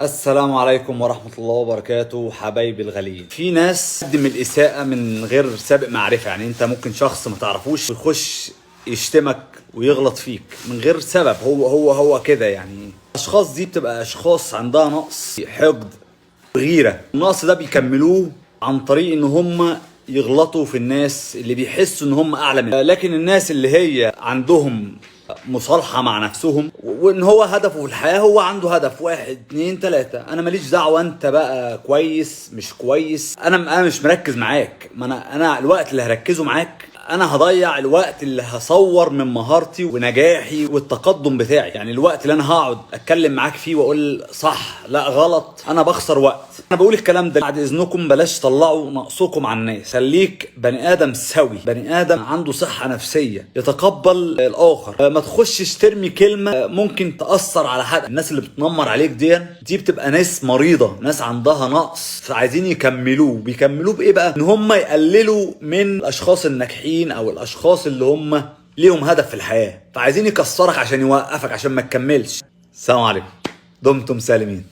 السلام عليكم ورحمة الله وبركاته حبايبي الغاليين. في ناس تقدم الإساءة من غير سابق معرفة، يعني انت ممكن شخص ما تعرفوش يخش يشتمك ويغلط فيك من غير سبب، هو هو هو كده. يعني الأشخاص دي بتبقى أشخاص عندها نقص، حقد، غيرة. النقص ده بيكملوه عن طريق ان هم يغلطوا في الناس اللي بيحسوا ان هم اعلى منهم. لكن الناس اللي هي عندهم مصالحة مع نفسهم، وان هو هدفه في الحياة، هو عنده هدف 1 2 3، انا ماليش دعوة انت بقى كويس مش كويس، انا مش مركز معاك. ما انا الوقت اللي هركزه معاك انا هضيع الوقت اللي هصور من مهارتي ونجاحي والتقدم بتاعي. يعني الوقت اللي انا هقعد اتكلم معاك فيه واقول صح لا غلط، انا بخسر وقت. انا بقول الكلام ده بعد اذنكم، بلاش تطلعوا نقصكم على الناس. خليك بني ادم سوي، بني ادم عنده صحة نفسية، يتقبل الاخر. ما تخشش ترمي كلمة ممكن تأثر على حد. الناس اللي بتنمر عليك دي بتبقى ناس مريضة، ناس عندها نقص فعايزين يكملوه. بيكملوه بايه بقى؟ ان هم يقللوا من الاشخاص الناجحين او الاشخاص اللي هم ليهم هدف في الحياة، فعايزين يكسرك عشان يوقفك عشان ما تكملش. السلام عليكم، دمتم سالمين.